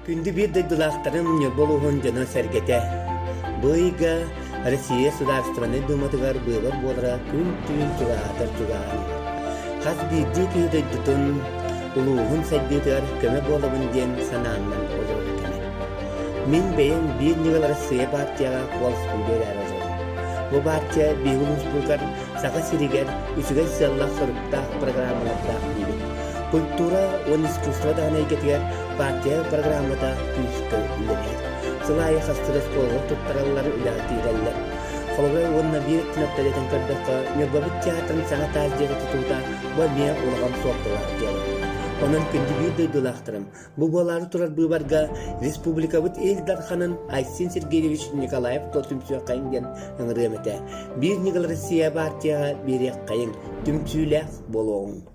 Күндү биир дойдулаахтарым Ньурба улууһун дьоно-сэргэтэ! Бу ыйга Россия Судаарыстыбаннай Дууматыгар быыбар буолара күн-түүн чугаһаатар чугаһаан иһэр. Хас биирдии киһи дойдутун, улууһун сайдыытыгар көмө буолабын диэн санааннан олорор кэмэ. Мин бэйэм биир ньыгыл Арассыыйа партияҕа куоласпын биэрээри олоробун. Бу партия биһиги улууспутугар Саха сиригэр үчүгэй сыаллаах-соруктаах программалардаах диибит. Культура уонна искусство даҕаны эйгэтигэр партия программата күүскэ үлэлиир. Сыл аайы хастыы оскуолалар туттараллар, үлэҕэ киирэллэр. Холобура уонна биир өттүн өттөлөтөн көрдөххө, Ньурбабыт театрын саҥа таас дьиэтэ тутуута бу эмиэ улахан суолталаах дьыала. Онон күндү биир дойдулаахтарым, бу буолаары турар быыбарга республикабыт Ил Дарханын Айсен Сергеевич Николаев тула түмсүөххэйиҥ диэн ыҥырыам этэ. Биир ньыгыл Россия партияҕа биэриэххэйиҥ, түмсүүлээх буолуоҕуҥ.